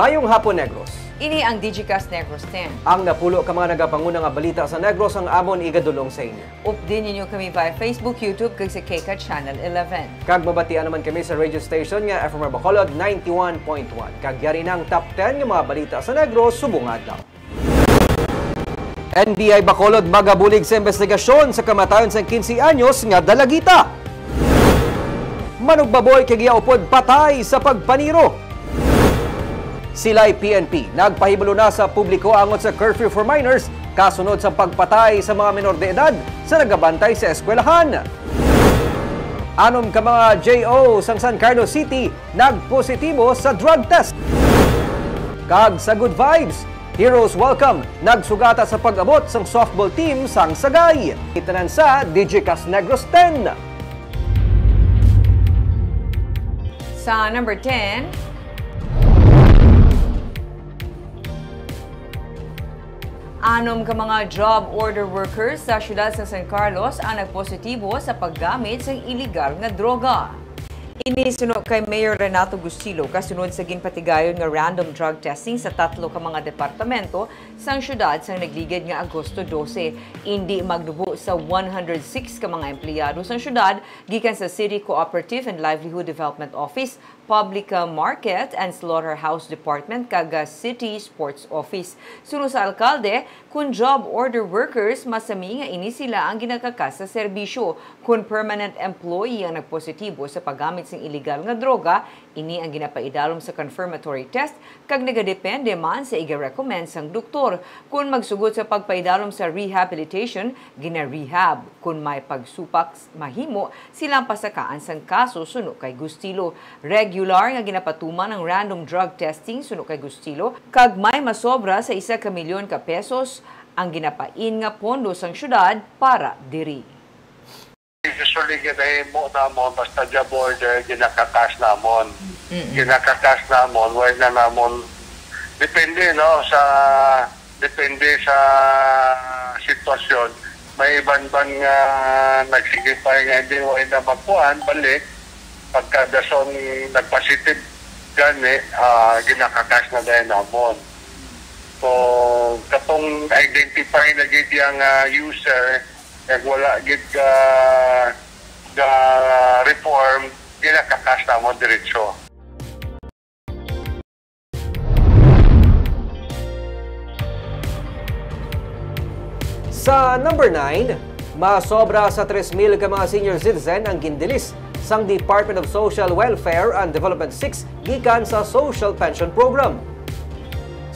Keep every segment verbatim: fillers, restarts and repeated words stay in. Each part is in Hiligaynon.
Mayong hapon, Negros. Ini ang Digicast Negros ten. Ang napulo ka mga nagapanguna nga balita sa Negros ang amon igadulong sa inyo. Update ninyo kami via Facebook, YouTube, kag sa KCAT Channel eleven. Kag mabatian naman kami sa radio station nga F M R Bacolod ninety-one point one. Kag yari na ang top ten nga mga balita sa Negros subong nga adlaw. N B I Bacolod magabulig sa imbestigasyon sa kamatayon sang quince anyos nga dalagita. Manugbaboy kay giaupod patay sa pagpaniro. Silay P N P nagpahibalo na sa publiko angot sa curfew for minors kasunod sa pagpatay sa mga menor de edad sa nagabantay sa eskwelahan. Anom ka mga J O sang San Carlos City nagpositibo sa drug test. Kag sa Good Vibes, Heroes Welcome nagsugata sa pag-abot sang softball team sang Sagay. Itanan sa Digicast Negros ten. Sa number ten, anom ka mga job order workers sa siyudad sa San Carlos ang nagpositibo sa paggamit sang iligal nga droga. Ini suno kay Mayor Renato Gustilo kasunod sa ginpatigayon nga random drug testing sa tatlo ka mga departamento sang siyudad sang nagligid nga Agosto dose. Indi magnubo sa one hundred six ka mga empleyado sang siyudad gikan sa City Cooperative and Livelihood Development Office, Public Market and Slaughterhouse Department kag City Sports Office. Suno sa alkalde, Kon job order workers, masami nga ini sila ang ginakakas sa serbisyo. Kon permanent employee ang nagpositibo sa paggamit sing iligal nga droga, ini ang ginapaidalom sa confirmatory test kag nagadepende man sa iga-recommend sang doktor. Kon magsugot sa pagpaidalom sa rehabilitation, gina-rehab. Kon may pagsupak mahimo, silang pasakaan sang kaso suno kay Gustilo. Regular nga ginapatuman ang random drug testing suno kay Gustilo, kag may masobra sa isa ka milyon ka pesos ang ginapain nga pondo sang syudad para diri. Usually ginahimo namon basta job order, ginakakas namon. Ginakakas namon, wala na namon. Depende, no, sa depende sa sitwasyon. May iban-ban nga nagsige pa nga hindi, wala na magkuan, balik. Pagka dason nagpositive gani, ah, ginakakas na dahil namon. So, katong identify na gid yang, ah, user, kag wala gid ka ga reform, ginakakas namon diretso. Sa number nine, masobra sa tres mil ka mga senior citizen ang gindilis sang Department of Social Welfare and Development six gikan sa Social Pension Program.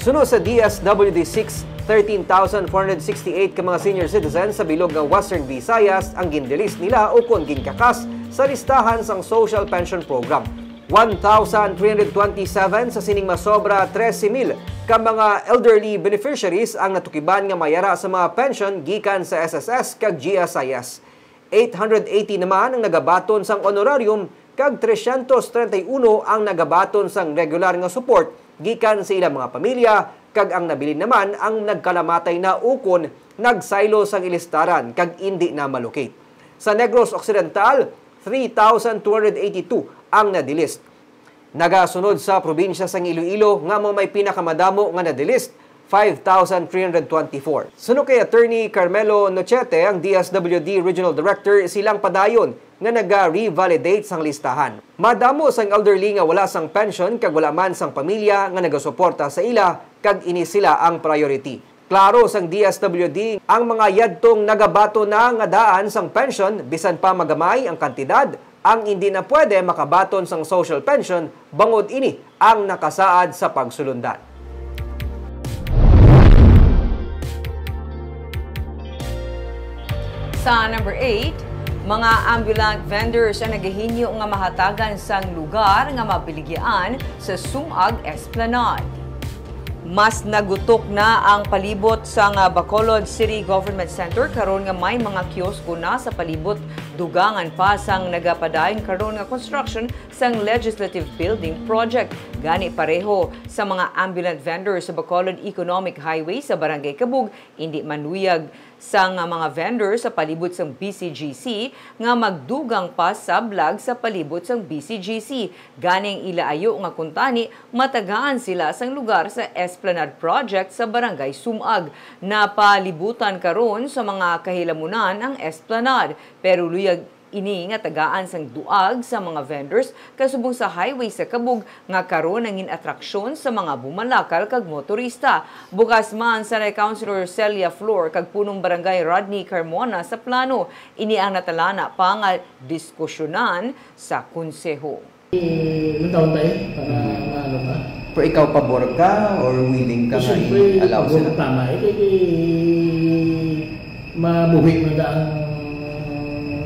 Suno sa D S W D six, thirteen thousand four hundred sixty-eight ka mga senior citizens sa bilog nga Western Visayas ang gindilis nila ukon ginkakas sa listahan sang Social Pension Program. One thousand three hundred twenty-seven sa sining masobra trese mil ka mga elderly beneficiaries ang natukiban nga mayara sa mga pension gikan sa S S S kag G S I S. Eight hundred eighty naman ang nagabaton sang honorarium kag trescientos treinta y uno ang nagabaton sang regular nga support gikan sa ilang mga pamilya, kag ang nabilin naman ang nagkalamatay na ukon nagsaylo sang ilistaran kag indi na malocate. Sa Negros Occidental, three thousand two hundred eighty-two ang na-delist. Nagasunod sa probinsya sang Iloilo nga amo may pinakamadamo nga na-delist, five thousand three hundred twenty-four. Suno kay Attorney Carmelo Nochete, ang D S W D Regional Director, silang padayon nga naga-revalidate sang listahan. Madamo sang elderly nga wala sang pension kag wala man sang pamilya nga nagasuporta sa ila, kag ini sila ang priority. Klaro sang D S W D ang mga yadtong nagabaton na nga daan sang pension, bisan pa magamay ang kantidad, ang indi na pwede makabaton sang social pension bangod ini ang nakasaad sa pagsulundan. Sa number eight, mga ambulant vendors ang nagahinyo nga mahatagan sang lugar nga mabiligyaan sa Sumag Esplanade. Mas nagutok na ang palibot sang Bacolod City Government Center karon nga may mga kiosko na sa palibot, dugangan pa sang nagapadayon karon nga construction sang Legislative Building Project. Gani, pareho sa mga ambulant vendors sa Bacolod Economic Highway sa Barangay Cabug, indi manuyag Sang mga vendor sa palibot sang B C G C nga magdugang pa sablag sa palibot sang B C G C. Ganing ila ayo nga kuntani, matagaan sila sang lugar sa Esplanade Project sa Barangay Sumag. Napalibutan karon sa mga kahilamunan ang Esplanade, pero luyag ini nga tagaan sang duag sa mga vendors kasubong sa highway sa Kabug nga karon nangin atraksyon sa mga bumalakal kag motorista. Bukas man, Sanay Councilor Celia Flor kag Punong Barangay Rodney Carmona sa plano. Ini ang natalana pa nga diskusyonan sa konseho. Nataon tayo para maano ka? Pero ikaw, pabor ka or willing ka nga Siyempre, i-allow pabor sila? Tama. Eh, kay, kay mabuhi man da ang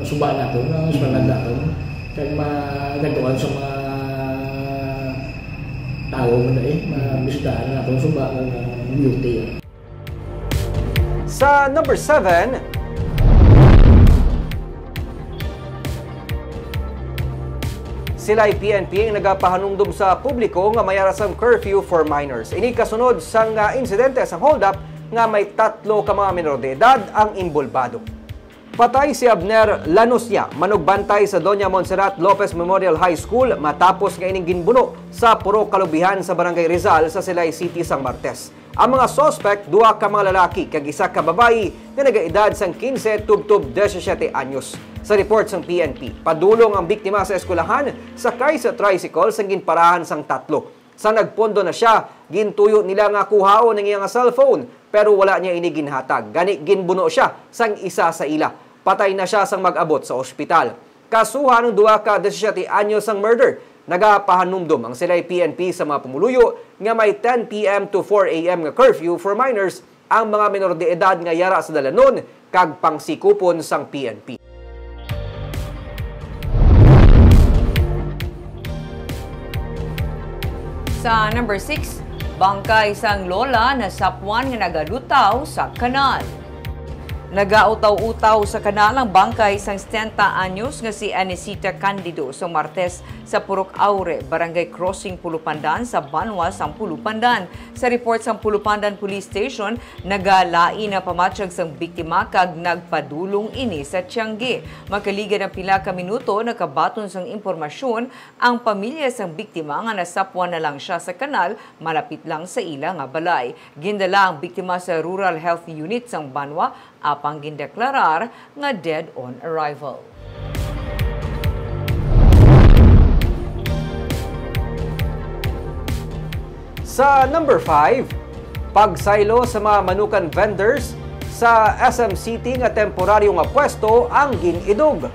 suba nato, ang suba nato. Kag magatuan sa mga tao man da eh, mabisitahan nato ang suba, ang beauty. Sa number seven, sila'y P N P ang nagapahanumdom sa publiko nga may ara sang curfew for minors. Ini kasunod sang, ah, insidente sang hold-up nga may tatlo ka mga menor de edad ang inbolbado. Patay si Abner Lanusia, manugbantay sa Doña Montserrat Lopez Memorial High School, matapos nga ining ginbuno sa purok kalubihan sa Barangay Rizal sa Silay City sang Martes. Ang mga suspect, duha ka mga lalaki kag isa ka babayi nga nagaedad sang quince tubtob disisiete anyos. Sa report sang P N P, padulong ang biktima sa eskwelahan, sakay sa tricycle sang ginparahan sang tatlo. Sa nagpondo na sia, gintuyo nila nga kuhaon ang iya nga cellphone, pero wala niya ini ginhatag. Gani, ginbuno sia sang isa sa ila. Patay na sia sang mag-abot sa ospital. Kasuhan ang duha ka disisiete anyos sang murder. Nagapahanumdom ang Silay P N P sa mga pumuluyo nga may ten P M to four A M nga curfew for minors ang mga menor de edad nga yara sa dalanon kag pangsikupon sang P N P. Sa number six, bangkay sang lola nasapwan nga nagalutaw sa kanal. Nagautaw-utaw sa kanal ang bangkay sang setenta anyos nga si Anisita Candido sa Martes sa Purok Aure, Barangay Crossing, Pulupandan, sa Banwa sang Pulupandan. Sa report sang Pulupandan Police Station, nagalain ang pamatyag sang biktima kag nagpadulong ini sa tiyangge. Makaligad ang pila ka minuto, nakabaton sang impormasyon ang pamilya sang biktima nga nasapwan na lang sia sa kanal malapit lang sa ila nga balay. Gindala ang biktima sa Rural Health Unit sang Banwa, apang gindeklarar nga dead on arrival. Sa number five, pagsaylo sa mga manukan vendors sa S M City nga temporaryo nga pwesto ang gin-idog.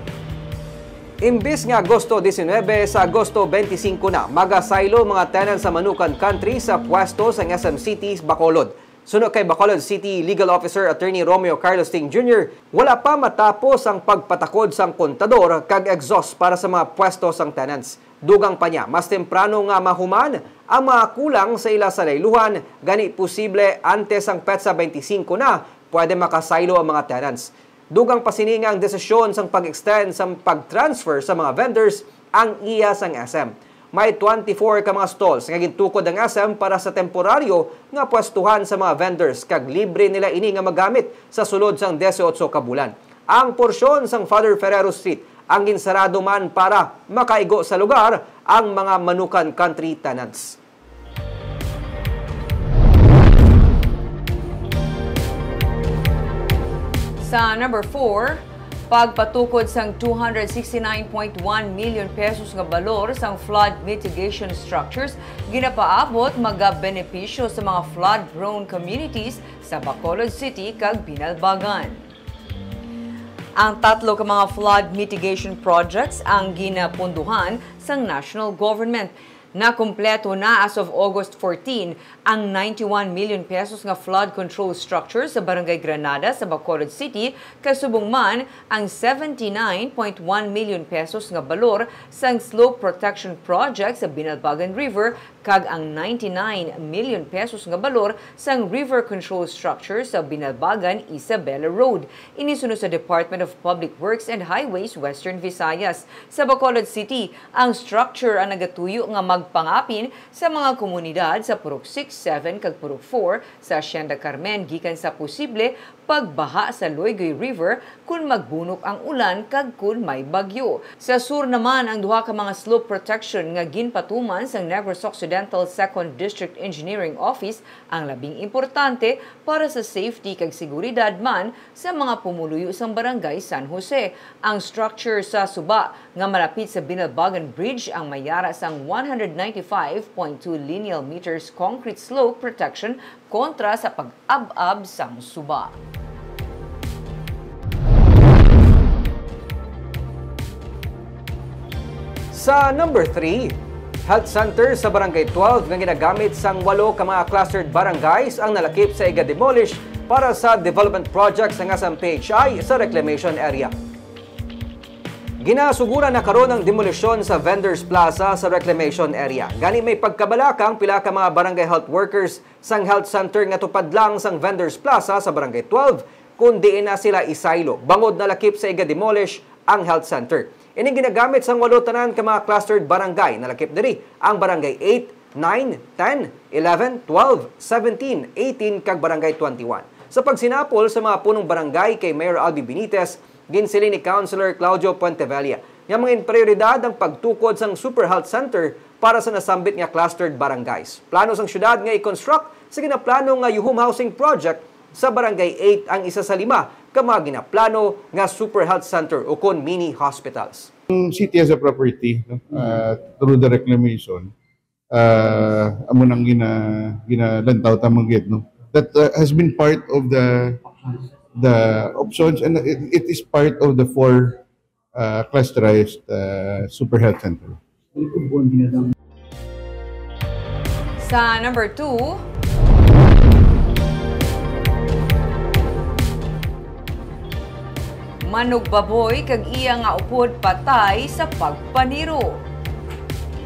Imbis nga Agosto diecinuebe, sa Agosto twenty-cinco na magasaylo mga tenants sa Manukan Country sa pwesto sang S M City Bacolod. Suno kay Bacolod City Legal Officer Attorney Romeo Carlos Ting Junior, wala pa matapos ang pagpatakod sang kontador kag exhaust para sa mga pwesto sang tenants. Dugang pa niya, mas temprano nga mahuman ang mga kulang sa ila sa layluhan, gani posible antes sang petsa twenty-cinco na pwede makasaylo ang mga tenants. Dugang pa sini nga ang desisyon sang pag-extend sang pag-transfer sa mga vendors ang iya sang S M. May twenty-four ka mga stalls nga gintukod ang S M para sa temporaryo nga pwestuhan sa mga vendors, kag libre nila ini nga magamit sa sulod sang dieciocho ka bulan. Ang porsyon sang Father Ferrero Street ang ginsarado man para makaigo sa lugar ang mga Manukan Country tenants. Sa number four, pagpatukod sang two hundred sixty-nine point one million pesos nga balor sang flood mitigation structures ginapaabot magabenepisyo sa mga flood-prone communities sa Bacolod City kag Binalbagan. Ang tatlo ka mga flood mitigation projects ang ginapunduhan sang national government. Nakumpleto na as of August fourteen ang ninety-one million pesos nga flood control structure sa Barangay Granada sa Bacolod City, kasubong man ang seventy-nine point one million pesos nga balor sang slope protection project sa Binalbagan River kag ang ninety-nine million pesos nga balor sang river control structure sa Binalbagan Isabela Road. Ini suno sa Department of Public Works and Highways, Western Visayas. Sa Bacolod City, ang structure ang nagatuyo nga magpangapin sa mga komunidad sa Purok six, seven kag Purok four sa Hacienda Carmen gikan sa posible pagbaha sa Loygoy River kon magbunok ang ulan kag kon may bagyo. Sa sur naman, ang duha ka mga slope protection nga ginpatuman sang Negros Occidental Second District Engineering Office ang labing importante para sa safety kag seguridad man sa mga pumuluyo sang Barangay San Jose. Ang structure sa suba nga malapit sa Binalbagan Bridge ang may yara sang one hundred ninety-five point two lineal meters concrete slope protection kontra sa pag-ab-ab sang suba. Sa number three, health center sa Barangay twelve nga ginagamit sang walo ka mga clustered barangays ang nalakip sa iga-demolish para sa development project sang S M P H I sa reclamation area. Ginasuguran na karon ang demolisyon sa Vendors Plaza sa reclamation area. Gani, may pagkabalaka ang pila ka mga barangay health workers sang health center nga tupad lang sang Vendors Plaza sa Barangay twelve, kun diin na sila isaylo, bangod nalakip sa iga-demolish ang health center. Ining ginagamit sang walo tanan ka mga clustered barangay. Nalakip diri ang Barangay eight, nine, ten, eleven, twelve, seventeen, eighteen, kag Barangay twenty-one. Sa pagsinapol sa mga punong barangay kay Mayor Albi Benitez, ginsiling ni Councilor Claudio Puentevella nga mga prioridad ang pagtukod sang Super Health Center para sa nasambit nga clustered barangays. Plano sang syudad nga i-construct sa ginaplano nga Yuhum Housing Project sa Barangay eight ang isa sa lima ka mga ginaplano nga Super Health Center ukon mini hospitals. Ang city has a property, no? Uh, through the reclamation, uh, amo nang gina-, ginalantaw ta man gid, no? That, uh, has been part of the, the options, and it, it is part of the four, uh, clusterized, uh, super health center. Sa number two, manugbaboy kag iya nga upod patay sa pagpaniro.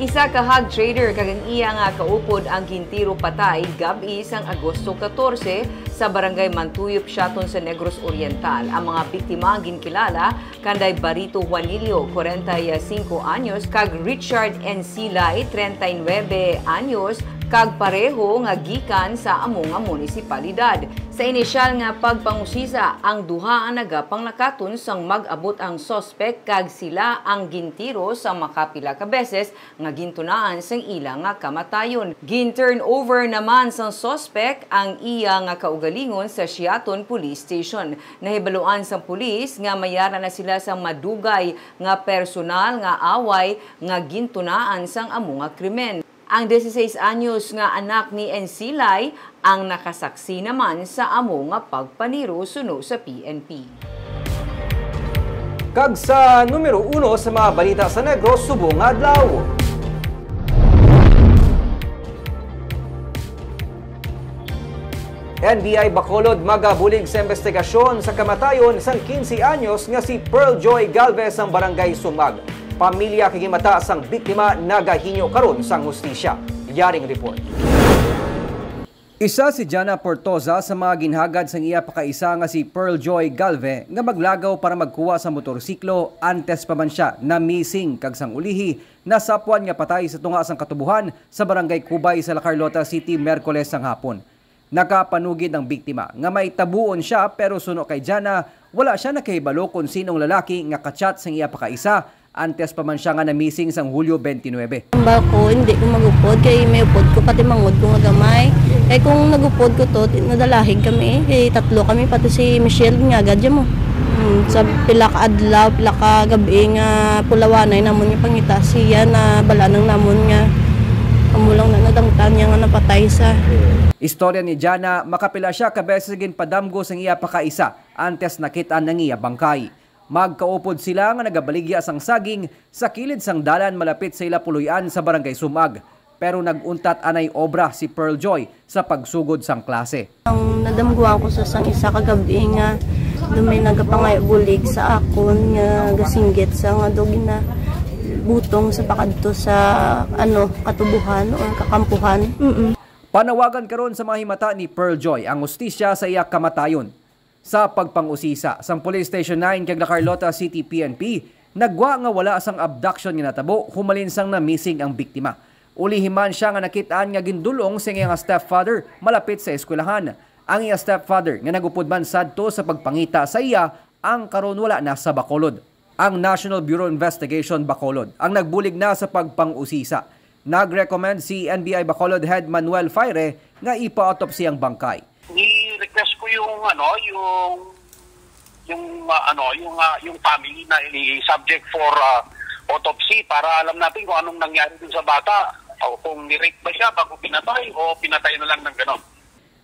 Isa ka hog trader kag ang iya nga kaupod ang gintiro patay gab-i sang Agosto catorce sa Barangay Mantuyop, Siaton sa Negros Oriental. Ang mga biktima ginkilala kanday Barito Juanillo, kwarenta y cinco anyos, kag Richard Encilay, treinta y nueve anyos, kag pareho nga gikan sa amo nga munisipalidad. Sa inisyal nga pagpangusisa, ang duha ang nagapanglakaton sang mag-abot ang suspek kag sila ang gintiro sa makapila ka beses nga gintunaan sang ila nga kamatayon. Gin-turn over naman sang suspek ang iya nga kaugalingon sa Siaton Police Station. Nahibaluan sang pulis nga may ara na sila sang madugay nga personal nga away nga gintunaan sang amo nga krimen. Ang dieciséis anyos nga anak ni Encilay ang nakasaksi naman sa amo nga pagpaniro suno sa P N P. Kag sa numero uno sa mga balita sa Negros subong nga adlaw. N B I Bacolod magabulig sa investigasyon sa kamatayon sang quince anyos nga si Pearl Joy Galvez sang Barangay Sumag. Pamilya kag himata sang biktima nagahinyo karon sang hustisya. Yaring report. Isa si Jana Portoza sa mga ginhagad sang iya pakaisa nga si Pearl Joy Galve nga maglagaw para magkuha sa motorsiklo antes pa man sia na-missing kag sang ulihi nasapwan nga patay sa tunga sang katubuhan sa Barangay Cubay sa La Carlota City, Miyerkules sang hapon. Nakapanugid ang biktima nga may tabuon sia, pero suno kay Jana, wala sia nakahibalo kon sin-ong lalaki nga ka-chat sang iya pakaisa antes pa man sia nga na-missing sang Hulyo twenty-nine. Hambal ko, hindi ko mag-upod kay may upod ko, pati mangod ko nga gamay. Kay kung nag-upod ko to, ti-, nadalahig kami, kay tatlo kami, pati si Michelle, nga agad mo. Hmm, sa pila ka adlaw, pila ka gabi nga pulawanay namon nga pangita, siya na bala nang namon nga amo lang na nadangtan niya nga napatay sa. Istorya ni Jana, makapila sia ka beses ginpadamgo sang iya pakaisa antes nakit-an ang iya bangkay. Magkaupod sila nga nagabaligya sang saging sa kilid sang dalan malapit sa ila puloy-an sa Barangay Sumag. Pero nag-untat anay obra si Pearl Joy sa pagsugod sang klase. Ang nadamguan ko sa sang isa ka gabi nga doon may nagapangayo bulig sa akon nga gasinggit sa nga daw ginabutong sa pakadto sa, ano, katubuhan o kakampuhan. Mm-mm. Panawagan karon sa mga himata ni Pearl Joy ang hustisya sa iya kamatayon. Sa pagpang-usisa sang Police Station nine kag La Carlota City P N P, nagwa nga wala sang abduction nga natabo humalin sang na-missing ang biktima. Ulihi man sia nga nakit-an nga gindul-ong sa iya nga stepfather malapit sa eskwelahan. Ang iya stepfather, nga nagupod man sadto sa pagpangita sa iya, ang karon wala na sa Bacolod. Ang National Bureau of Investigation Bacolod ang nagbulig na sa pagpang-usisa. Nag-recommend si N B I Bacolod Head Manuel Faire nga ipa-autopsy ang bangkay. Ni-request ko yung, ano, yung, yung, ah, ano, yung, ah, yung family na i-subject for, ah, autopsy para alam natin kung anong nangyari dun sa bata. O kung ni-rape ba siya bago pinatay o pinatay na lang ng ganon.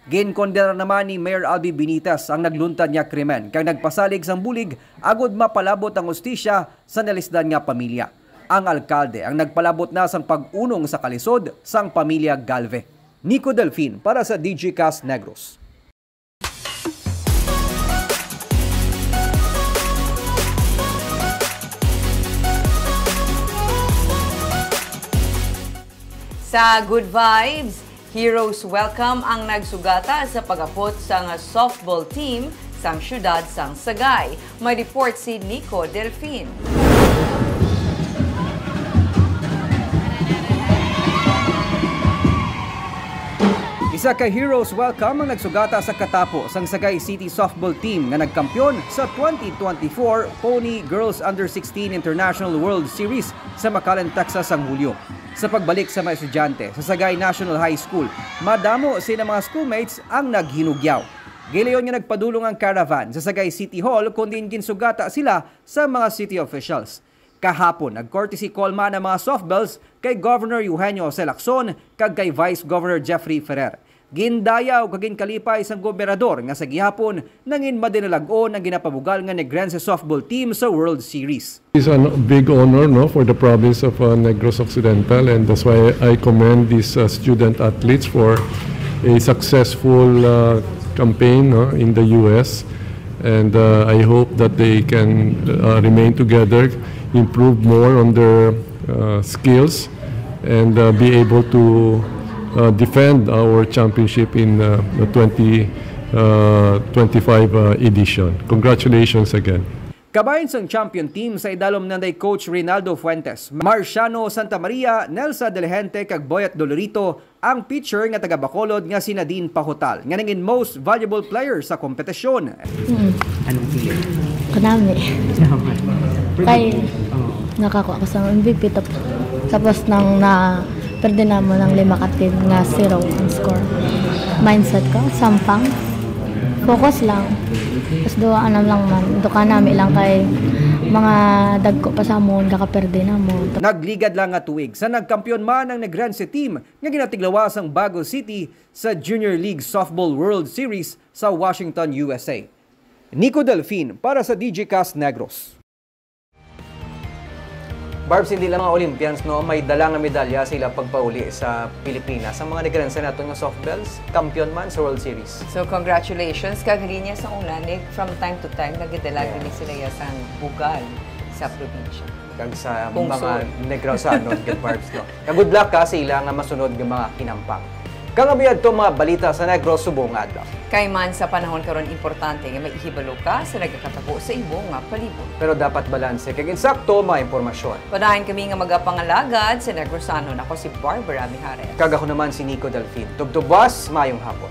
Ginkondena naman ni Mayor Albi Benitez ang nagluntad nga krimen kag nagpasalig sang bulig agud mapalabot ang hustisya sa nalisdan nga pamilya. Ang alkalde ang nagpalabot na sang pag-unong sa kalisod sang pamilya Galve. Nico Delfin para sa D G Cast Negros. Sa Good Vibes, Heroes Welcome ang nagsugata sa pag-apot sang softball team sang siyudad sang Sagay. May report si Nico Delfin. Isa ka Heroes Welcome ang nagsugata sa katapo sang Sagay City softball team nga nagkampiyon sa twenty twenty-four Pony Girls Under sixteen International World Series sa McAllen, Texas, sang Hulyo. Sa pagbalik sa mga estudyante sa Sagay National High School, madamo sila mga schoolmates ang naghinugyaw. Gilayon nga nagpadulong ang caravan sa Sagay City Hall, kun diin ginsugata sila sa mga city officials. Kahapon, nag-courtesy call man ang mga softballs kay Governor Eugenio Jose Lacson kag kay Vice Governor Jeffrey Ferrer. Gindayaw kag ginkalipay sang gobernador nga sa gihapon nangin madinalag-on ang ginapabugal nga Negrense softball team sa World Series. It's a big honor, no, for the province of, uh, Negros Occidental, and that's why I commend these, uh, student athletes for a successful, uh, campaign, no, in the U S. And, uh, I hope that they can, uh, remain together, improve more on their, uh, skills, and, uh, be able to, uh, defend our championship in, uh, the twenty, uh, twenty-five, uh, edition. Congratulations again. Kabahin sang champion team sa idalom nanday Coach Rinaldo Fuentes, Marciano Santa Maria, Nelsa Delahente, kag Boyet Dolorito, ang pitcher nga taga Bacolod nga si Nadine Pahotal nga nangin most valuable player sa kompetisyon. Mm. Anong feeling? Kanami. Naman. Kay, oh, nakakuha ko sa M V P, tap-, tapos nang na perde namo ng lima ka team nga zero ang score. Mindset ko, sampang. Focus lang. Tapos duha na lang man. Duka nami lang kay mga dagko pa sa amon, kakaperde namo. Nagligad lang nga tuig sa nagkampiyon man ang Negrense team nga ginatiglawas ang Bago City sa Junior League Softball World Series sa Washington, U S A. Nico Delfin para sa D J Cast Negros. Barbs, hindi lang mga Olympians, no, may dala nga medalya sila pagpauli sa Pilipinas. Ang mga Negrense naton nga softballs, kampiyon man sa World Series. So, congratulations. Kag linya sa una, ni, from time to time, nagidala, yeah, gini sila ya sang bugal sa probinsya. Kag sa mga Negros-anon, kag Barbs, no. Kag good luck ka sa ila nga masunod nga mga kinampang. Kag amo yadto mga balita sa Negros subong nga adlaw. Kay man sa panahon karon, importante nga may ihibalo ka sa nagakatabo sa imo nga palibot. Pero dapat balanse kag insakto mga impormasyon. Padayon kami nga magapangalagad sa Negrosanon. Ako si Barbara Mijares. Kag ako naman si Nico Delfin. Tubtubwas, mayong hapon.